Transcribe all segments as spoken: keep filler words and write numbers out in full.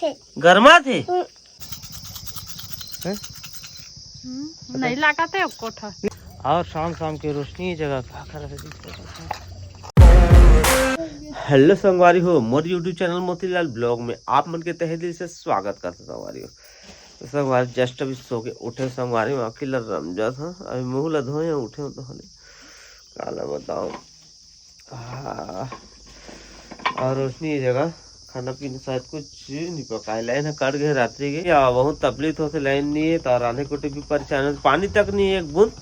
थे। गरमा थे। हम्म। हैं? हम्म, नहीं लागत हे एको ठा। और शाम शाम के रोशनी जगह का करत हे? हेलो संगवारी हो, मोर YouTube चैनल मोतीलाल ब्लॉग में आप मन के तहे दिल से स्वागत करत हों संगवारी हो। तो संगवारी, जस्ट अभी सो के उठे संगवारी हो, आँखी ला रमजत हों, अभी मुँह ला धोए हों, उठे हों तो हले। काला बताओ। हाँ। और रोशनी ये जगह खाना पीना शायद कुछ नहीं पकाए, लाइन ह कट गए रात्रि के। या बहुत तकलीफ होथे, लाइन नहीं हे तो रांधे कुटे भी परेशान होथे, पानी तक नहीं हे एक बूंद।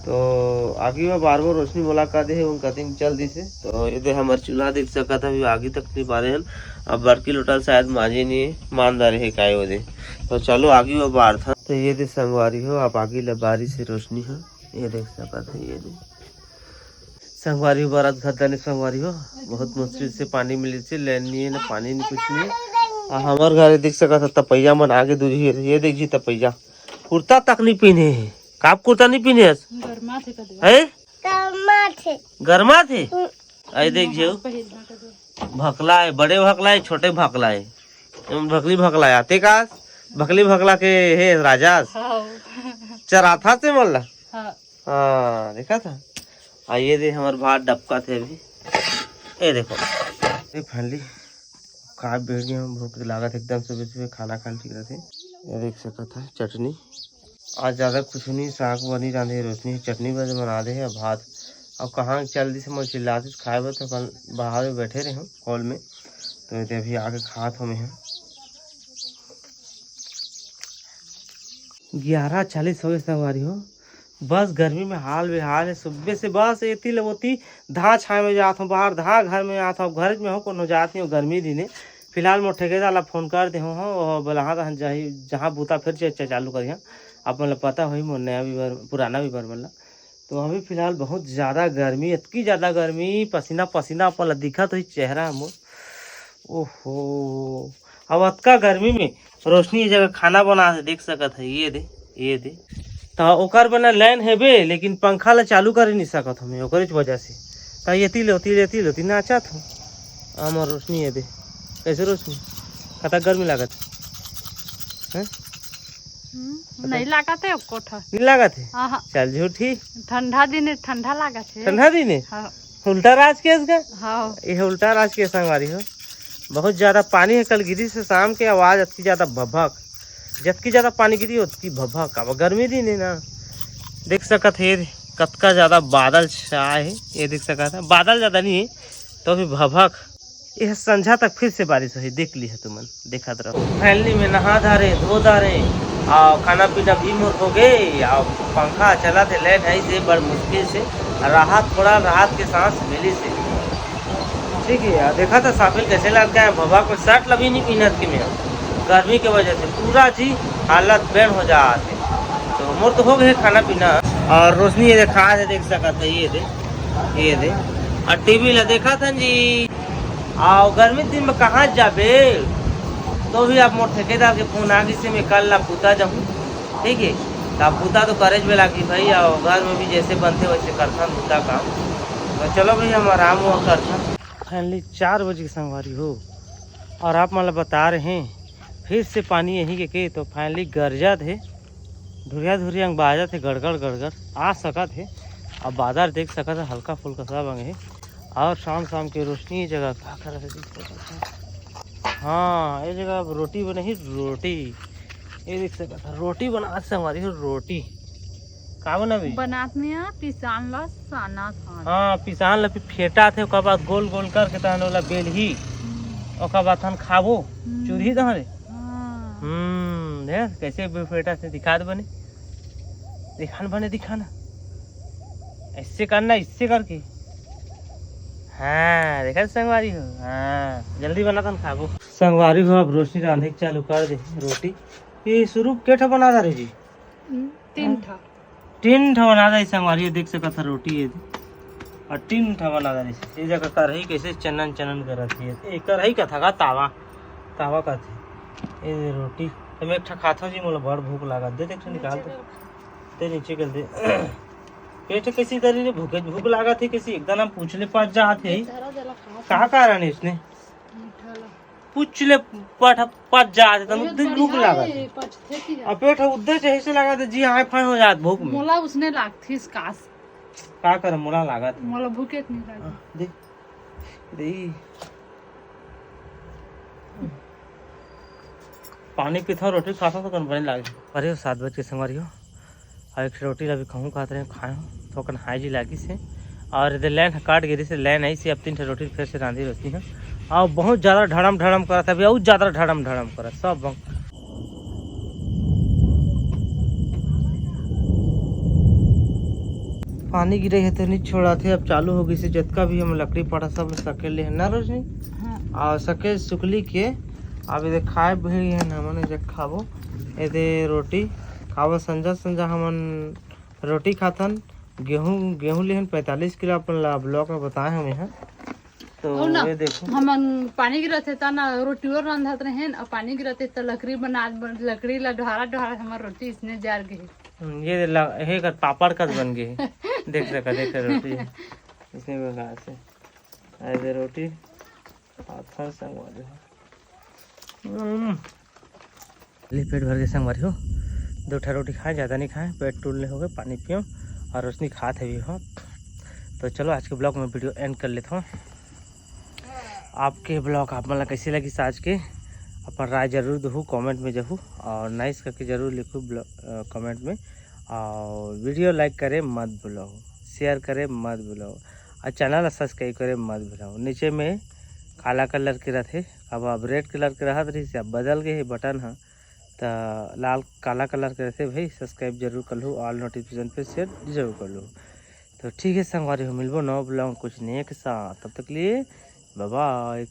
तो आगी में बार बार रोशनी मोला कह दे हे, उन कतिंग चल दिसे। तो ये दे हमर चूल्हा देख सकत हव, अभी आगी तक नहीं बारे हन। अब बड़की लोटा ल शायद मांजे नहीं हे, मान डारे हे काय वो दे। तो चलो आगी में बारथन। तो ये दे संगवारी हो, अब आगी ल बारिस हे रोशनी ह, ये देख सकत हव, ये दे। संगवारी हो, बरत घात दाने संगवारी हो, बहुत मुश्किल से पानी मिलिस हे, लाइन नहीं हे, ना पानी नहीं, कुछ नहीं हे। आ हमर घर देख सकत हव, तपैया मन आगे दूरी हे, ये देख जी तपैया, कुर्ता तक नहीं पहने हे। काप कुर्ता नहीं पहने हस? गरमा थे कदवा। हैं? गरमा थे। गरमा थे? हम्म। आई देख जी, पहिर ना कदवा। भकला हे, बड़े भकला हे, छोटे भकला हे। एमन भकली भकला हे, आते का? भकली भकला के हे राजा। हाँ। चराथा से मन ला। हाँ। हाँ, देखा था। आ ये दे हमर भात डबका थे अभी। ये देखो। ये फाइनली का बैठ गए हम, भूख लागत हे एकदम, सुबह सुबह खाना खाना ठीक रहथे। ये देख सकत हव चटनी, आज ज्यादा कुछ नहीं, साग बनी रांधे, रोशनी चटनी बस बना दे हे, भात। अब कहाँ चल दिसे, मोर चिल्लात हे खाए बर, तो अपन बाहर में बैठे रहे हॉल में, तो ये दे अभी आके खात हों मैं। ग्यारह चालीस हो गए संगवारी हो, बस गर्मी में हाल बेहाल हे। सुबह से बस एती ले ओती, धा छाए में जात हों बाहर, धा घर में आत हों, अब घर में हों, कोनो जात नहीं हों गर्मी दिन हे। फिलहाल मोर ठेकेदार ला फोन कर दे हों, वो बोला हाँ, तहन जाही, जहाँ बूता फिर से च-, चालू करिहा। आप मन ला पता होही मोर नया व्यूअर, पुराना व्यूअर मन ला। तो अभी फिलहाल बहुत ज्यादा गर्मी, इतकी ज्यादा गर्मी, पसीना पसीना आप मन ला दिखत होही चेहरा मोर। ओहो, अब अतका गर्मी में रोशनी ये जगह खाना बनात हे, देख सकत हव, ये दे, ये दे। त ओकर बर ना लाइन हेबे, लेकिन पंखा ला चालू करे नहीं सकत हों मैं, ओकरेच वजह से। त एती ले ओती, एती ले ओती नाचत हों। हमर रोशनी ये दे, कैसे रोशनी? कतक गर्मी लागत हे? हैं? हम्म, नहीं लागत हे एको ठा। नहीं लागत हे? हाँ, हाँ। चल झूठी। ठंडा दिन हे, ठंडा लागत हे। ठंडा दिन हे? हाँ। उल्टा राज केस का? हाँ। ये उल्टा राज केस संगवारी हो। बहुत ज्यादा पानी हे, कल गिरिस हे शाम के, आवाज अतकी ज्यादा भभक, जतकी ज्यादा पानी गिरी ओतकी भभक। अब गर्मी दिन हे ना, देख सकत हव कतका ज्यादा बादल छाए हे, ये देख सकत हव बादल ज्यादा नहीं हे तो भी भभक। ये संझा तक फिर से बारिश होही, देख लिहा तुमन, देखत रहो। फाइनली मैं नहा धारे, धो धारे, अउ खाना पीना भी मोर हो गए, अउ पंखा चलत हे, लाइन हे से बड़ मुश्किल से राहत, थोड़ा राहत के सांस मिलिस हे। ठीक हे, अउ देखत हव साफिल कैसे लटका हे, भभक में शर्ट ला भी नहीं पहनत कि मैं, गर्मी के वजह से पूरा जी हालत बेंड हो जात हे। तो मोर तो हो गए खाना पीना, अउ रोशनी ये देखा हे, देख सकत हव, ये दे, ये दे, अउ टीवी ला देखत हन जी। अउ गर्मी दिन में कहाँ जाबे? तो भी अब मोर ठेकेदार के फोन आ गिस हे, मैं कल ला बूता जाहूँ, ठीक हे। त अब बूता तो करेच में लागही भाई, अउ घर में भी जैसे बनथे वैसे करथन बूता काम। तो चलो भाई, हम आराम हुआ करथन। फाइनली चार बजे के संगवारी हो, अउ आप मन ला बता रहे हैं, फिर से पानी यहीं के, के तो फाइनली गरजत हे। धुरिया धुरिया अंग बाजत हे, गड़गड़ गड़गड़ आ सकत हे। अब बादर देख सकत हे, हल्का फुल्का सब अंग हे। अउ शाम शाम के रोशनी ये जगह का करत हे, देख सकत हे। हाँ, ये जगह अब रोटी बनही, रोटी। ये देख सकत हे, रोटी बनात हे संगवारी हो, रोटी। का बनाबे? बनात नहीं हे, पिसान ला सानत हन। हाँ, पिसान ला फिर फेंटात हे, ओकर बाद गोल गोल करके तहन ओला बेलही, हम्म। ओकर बाद तहन खाबो, हम्म। चुरही तहन रे। हाँ। हम्म, देख कैसे फेंटात हे, दिखा दे बने। दिखा ना बने, दिखा ना। ऐसे करना, इससे करके। हाँ, देखा संगवारी हो? हाँ, जल्दी बना तहन खाबो। संगवारी हो, अब रोशनी रांधे के चालू कर दे रोटी। ये शुरू के ठा बना रहे जी? हम्म, तीन ठा। तीन ठा बना दे संगवारी, देख सकत हे रोटी ये दे। अउ तीन ठा बना दे। ये जगह करही कैसे चनन चनन करत हे। ए, करही कथा का, तावा, तावा कथे। ये दे रोटी। तो मैं एक ठा खाथो जी, मोला बड़ भूख लागत। दे, देख निकाल दे। दे नीचे कर दे। पेट कैसे करी रे, भूख, भूख लागत हे कैसे? एकदम हम पूछ ले पास जात हे। धरा जला खा। का कारण हे इसने? मीठा ला। कुछ ले पट पट जात हे, तन उद्दे भूख लागत हे। अब पेट ह उद्दे से ऐसे लागत हे, जी हाय फाय हो जात भूख में। मोला उसने लागथिस कास। का कर, मोला लागत हे। मोला भूखे नहीं लागत। हाँ, दे। दे। पानी पीथव, रोटी खाथव तो कन बने लागे। अरे, सात बज के संगवारी हो, अउ एक ठो रोटी ला भी खाहूँ कहत रहे, खाए हूँ, थोकन हाई जी लागिस हे। अउ एदे लाइन ह काट गे रिहिस हे, लाइन आइस हे, अब तीन ठो रोटी फेर से रांधी रहती है। अउ बहुत ज़्यादा ढड़म ढड़म करत हे अभी, अउ ज़्यादा ढड़म ढड़म करत सब बंग। पानी गिरे हे तो नहीं छोड़ाथे, अब चालू हो गिस हे। जतका भी हम लकड़ी पड़ा सब सकेल ले हन ना रोशनी। हाँ। अउ सकेल सुकली के अब एदे खाए भी हन हमन, जब खाबो एदे रोटी खाबो। संझा संझा हमन रोटी खाथन। गेहूं, गेहूं लेहन पैंतालीस किलो, अपन ला ब्लॉग में बताए हन यहाँ। तो अउ ना, ये देखो। हमन पानी गिरत हे त ना रोटी और रांधत रहेन, अउ पानी गिरत हे त लकड़ी बना, लकड़ी ला डोहारा डोहारा हमर रोटी इसने जर गे हे। हम्म, ये ला, हे कर पापड़ कस बन गे हे। देख सका, देख सका रोटी है। इसने बना से। ऐसे रोटी। खाथन संगवारी हो। हम्म। ले पेट भर के संगवारी हो। दो ठा रोटी खाए, ज़्यादा नहीं खाए, पेट टूट ले हो गए, पानी पियो अउ रोशनी खात हे भी हो। तो चलो आज के ब्लॉग में वीडियो एंड कर लेता हूँ। आपके ब्लॉग आप मन ला कैसे लगिस आज के, अपन राय जरूर दहू कमेंट में जहू अउ नाइस करके जरूर लिखू ब्लॉग, अ, कमेंट में। अउ वीडियो लाइक करे मत भूलव, शेयर करे मत भूलव अउ चैनल ला सब्सक्राइब करे मत भूलव। नीचे में काला कलर के रथे, अब, अब रेड कलर के रहत रहिस, अब बदल गए हे बटन ह, त लाल काला कलर के रथे भाई। सब्सक्राइब जरूर कर लू, ऑल नोटिफिकेशन पे शेयर जरूर कर लू। तो ठीक है संगवारी हो, मिलबो नवा ब्लॉग कुछ नए के साथ, तब तक लिए बाय बाय।